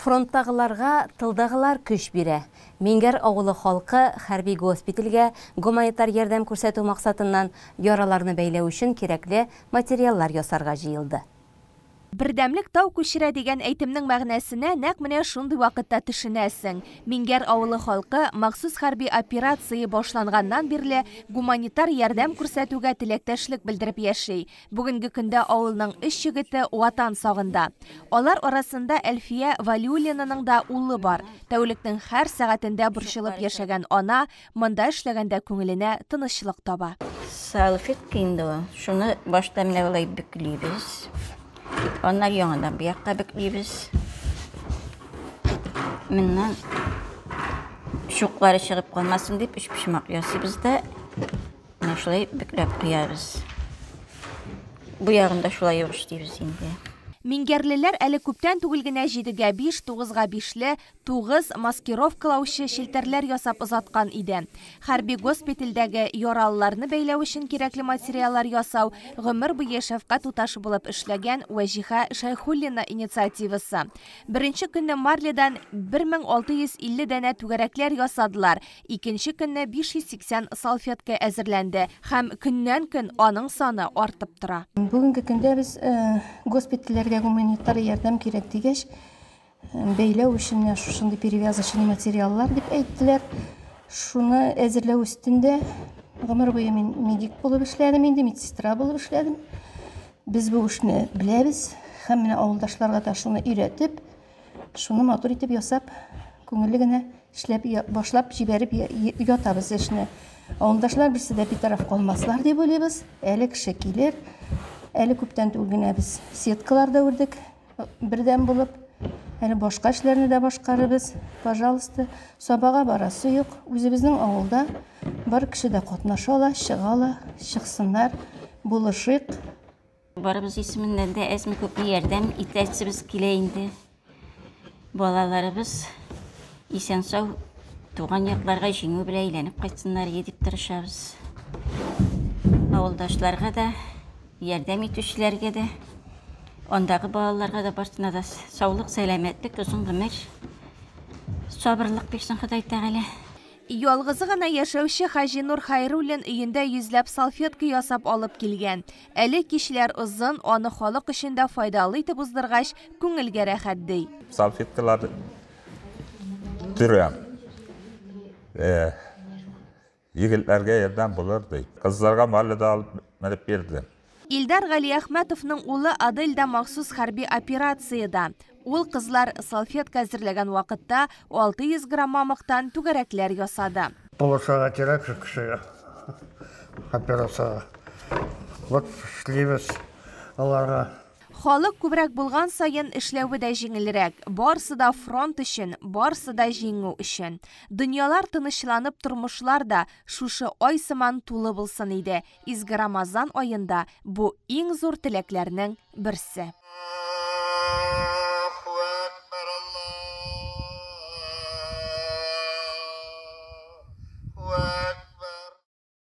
Фронттагыларга тылдагылар көч бирә. Миңгәр авылы халкы хәрби госпитальгә гуманитар ярдәм күрсәтү максатыннан яраларны бәйләү өчен кирәкле материаллар ясарга җыелды. Бердәмлек тау күчерә дигән әйтемнең мәгънәсенә нәкъ менә шундый вакытта төшенәсең. Миңгәр авылы халкы махсус хәрби операция башланганнан бирле гуманитар ярдәм күрсәтүгә теләктәшлек белдереп яши. Бүгенге көндә авылның өч егете Ватан сагында. Алар арасында Әлфия Валиуллинаның да улы бар. Тәүлекнең һәр сәгатендә борчылып яшәгән ана монда эшләгәндә күңеленә тынычлык таба. Салфетка инде ул. Шуны башта менә болай бөклибез. Аннары яңадан бу якка бөклибез. Моннан чуклары чыгып калмасын дип өчпочмак ясыйбыз да менә шулай бөкләп куябыз. Бу ягын да шулай ук эшлибез инде. Миңгәрлеләр әле күптән түгел генә 7-гә 5, 9-га 5-ле 9 маскировкалаучы челтәрләр ясап озаткан иде. Хәрби госпитальдәге яралыларны бәйләү өчен кирәкле материаллар ясау гомер буе шәфкать туташы булып эшләгән Вәҗиһә Шәйхуллина инициативасы. Беренче көнне марледан 1650 данә түгәрәкләр ясадылар, икенче көнне 580 салфетка әзерләнде һәм көннән-көн аның саны артып тора. Бүгенге көндә без госпитальләргә гуманитар ярдәм кирәк дигәч, бәйләү өчен менә шушындый перевязочный материаллар дип әйттеләр. Шуны әзерләү өстендә гомер буе мин медик булып эшләдем инде, медсестра булып эшләдем. Без бу эшне беләбез һәм менә авылдашларга да шуны өйрәтеп, шуны матур итеп ясап, күңелле генә эшләп башлап җибәреп ятабыз эшне. Авылдашлар берсе дә битараф калмаслар дип уйлыйбыз. Әле кеше килер. Әле күптән түгел генә без сеткалар да үрдек бердәм булып. Әле башка эшләрне дә башкарырбыз. Пожалуйста, Сабага барасы юк. Үзебезнең авылда бар кеше дә катнаша ала, чыга ала, чыксыннар, булышыйк. Барыбыз исеменнән дә әзме-күпме ярдәм итәсебез килә инде. Балаларыбыз исән-сау туган якларга җиңү белән әйләнеп кайтсыннар иде дип тырышабыз. Авылдашларга да, ярдәм итүчеләргә дә, андагы балаларга да барсына да саулык, сәламәтлек, озын гомер, сабырлык бирсен Ходай Тәгалә. Ялгызы гына яшәүче Хаҗинур Хайруллин өендә йөзләп салфетка ясап алып килгән. Әле кичләр озын, аны халык өчен дә файдалы итеп уздыргач, күңелгә рәхәт ди. Салфеткалар төрәм. Егетләргә ярдәм булыр ди. Кызларга марля да алып менеп бирдем. Илдар Галиәхмәтовның улы Адель дә махсус хәрби операциядә. Ул кызлар салфетка әзерләгән вакытта 600 грамм мамыктан түгәрәкләр ясады. Булышырга кирәк шул кешегә, операциягә. Вот эшлибез аларга. Халык күбрәк булган саен эшләве дә җиңелрәк. Барсы да фронт өчен, барсы да җиңү өчен. Дөньялар тынычланып, тормышлар да шушы ай сыман тулы булсын иде. Изге Рамазан аенда бу иң зур теләкләрнең берсе.